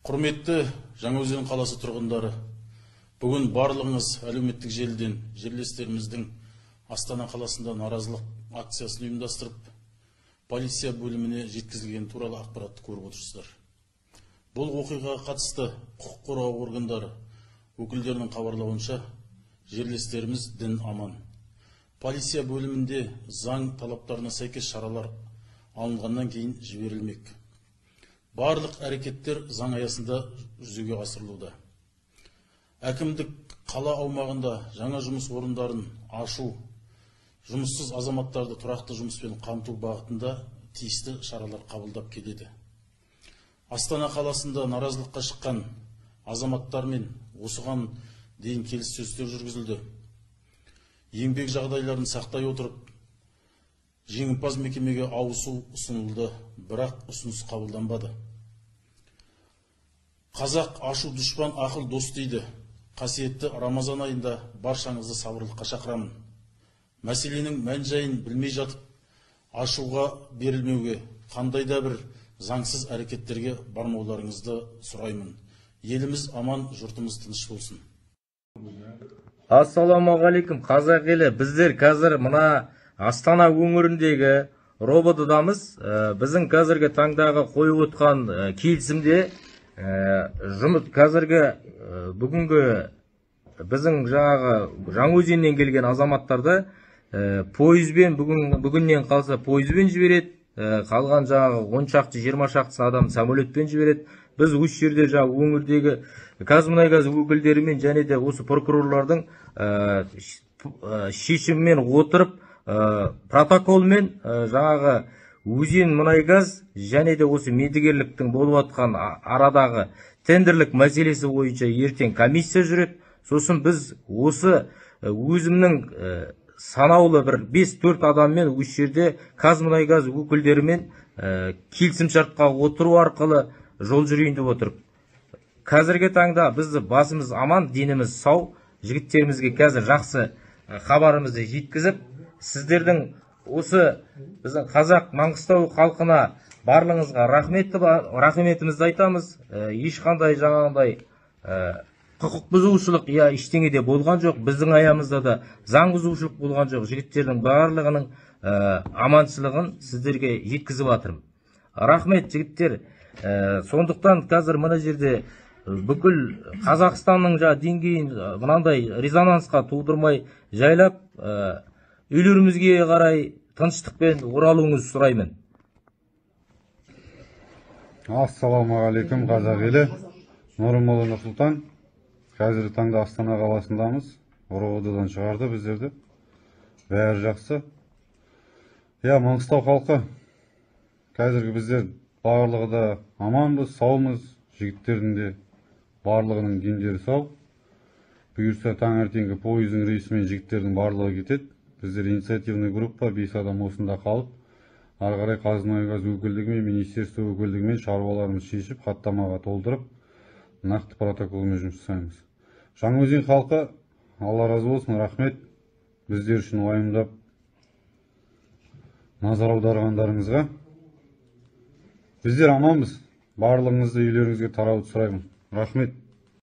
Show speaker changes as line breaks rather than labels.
Құрметті Жаңаөзен қаласы тұрғындары, бүгін барлығыңыз әлеуметтік желіден жерлестеріміздің Астана қаласында наразылық акциясын ұйымдастырып, полиция бөліміне жеткізілген туралы ақпаратты көріп отырсыздар. Бұл оқиғаға қатысты құқық қорғау органдары өкілдерінің хабарлауынша, жерлестеріміз дін аман. Полиция бөлімінде заң талаптарына сәйкес шаралар алынғаннан кейін жіберілмек. Барлық әрекеттер заң аясында жүзеге асырылуда. Әкімдік қала аумағында жаңа жұмыс орындарын ашу, жұмыссыз азаматтарды тұрақты жұмыспен қамту бағытында тиісті шаралар қабылдап келеді. Астана қаласында наразылыққа шыққан азаматтармен осыған дейін келіссөздер жүргізілді. Еңбек жағдайларын сақтай отырып, жеңімпаз мекемеге ауысу ұсынылды, бірақ ұсыныс қабылданбады. Қазақ ашу дұшпан, ақыл дос дейді. Қасиетті Рамазан айында баршаңызды сабырлыққа шақырамын. Мәселенің мән-жайын білмей жатып, ашуға берілмеуге, қандай да бір заңсыз әрекеттерге бармауларыңызды сұраймын. Еліміз аман, жұртымыз тыныш болсын.
Ассалаумағалейкум, қазақ елі. Біздер қазір мына Астана өңіріндегі РОВД-дамыз. Біздің қазіргі таңдағы қойып отқан келісімде жұмыс қазіргі бүгінгі біздің жаңағы Жаңаөзеннен келген азаматтарды пойызбен бүгіннен қалса пойызбен жібереді, қалған жаңағы 10 шақты 20 шақты адам самолетпен жібереді. Біз осы жерде жаңағы өңірдегі Қазмұнайгаз өкілдерімен және де осы прокурорлардың шешімімен отырып, протоколмен жаңағы Өзен мұнайгаз және де осы мердігерліктің болып атқан арадағы тендерлік мәселесі бойынша ертең комиссия жүреді. Сосын біз осы өзімнің санаулы бір 5-4 адаммен осы жерде Қазмұнайгаз өкілдерімен келісімшартқа отыру арқылы жол жүрейін деп отырып. Қазіргі таңда бізді басымыз аман, деніміз сау, жігіттерімізге қазір жақсы хабарымызды жеткізіп, сіздердің осы біздің қазақ Маңғыстау халқына барлығыңызға рахметімізді айтамыз. Ешқандай жаңағындай құқық бұзушылық я ештеңе де болған жоқ. Біздің аямызда да заң бұзушылық болған жоқ. Жігіттердің барлығының аманшылығын сіздерге жеткізіп жатырмын. Рахмет, жігіттер. Сондықтан қазір мына жерде бүкіл Қазақстанның деңгейін мынандай резонансқа тудырмай жайлап үйлерімізге қарай тыныштықпен оралуыңызды сұраймын.
Ассалаумағалейкум, қазақ елі. Нұрымұлы Нұрсұлтан. Қазіргі таңда Астана қаласындамыз. РОВД-дан шығарды біздерді. Бәрі жақсы. Я, Маңғыстау халқы, қазіргі біздер барлығы да аманбыз, саумыз. Жігіттердің де барлығының дендері сау. Бұйырса таңертеңгі пойыздың рейсімен жігіттердің барлығы кетеді. Біздер инициативный группа 5 адам осында қалып, ары қарай Қазмұнайгаз өкілдігімен, министерство өкілдігімен шаруаларымызды шешіп, хаттамаға толтырып, нақты протоколмен жұмыс жасаймыз. Жаңаөзен халқы, Алла разы болсын, рахмет. Біздер үшін уайымдап назар аударғандарыңызға. Біздер аманбыз. Барлығыңызды үйлеріңізге тарауды сұраймын. Рахмет.